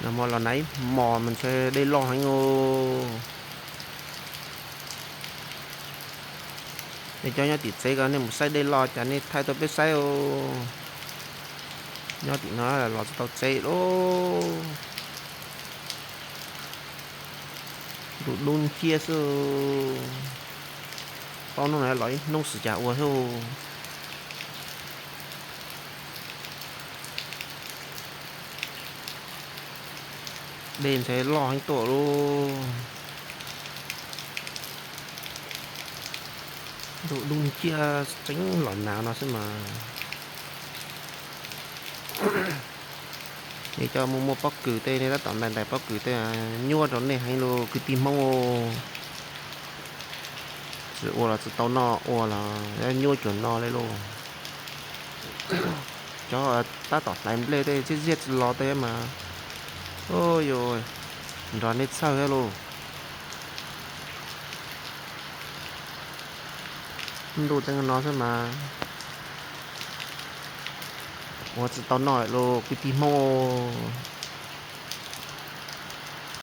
Nag hmo los nag ib hmos mas ntshe dej loj heev os. Nej cov nyob tim tsev ko nej mus saib dej loj cas nej thaij tuaj peb saib os. Nyob tim no los tsis tau tsev lauj. Ntuj dub nciab xwb. Paub hnub no los ib hnub xwm cas ua xwb. Dej ntshe loj heev tuaj lauj. Ntuj dub nciab tseeb los nag no xwb mas. Nej coj mus muaj pob kws tej, nej tab tom ntais ntais pob kws tej, nyuaj rau nej heev lauj kwv tij Hmoob. Tsis ua los tsis tau noj, ua los nyuaj cuag no li lauj. Cov tab tom hlais nplej tej ziab ziab tsis los tej mas, u, yuav nrog nej txhawj thiab lauj. Ntuj teeb no xwb mas ua tsis tau noj lauj kwv tij Hmoob.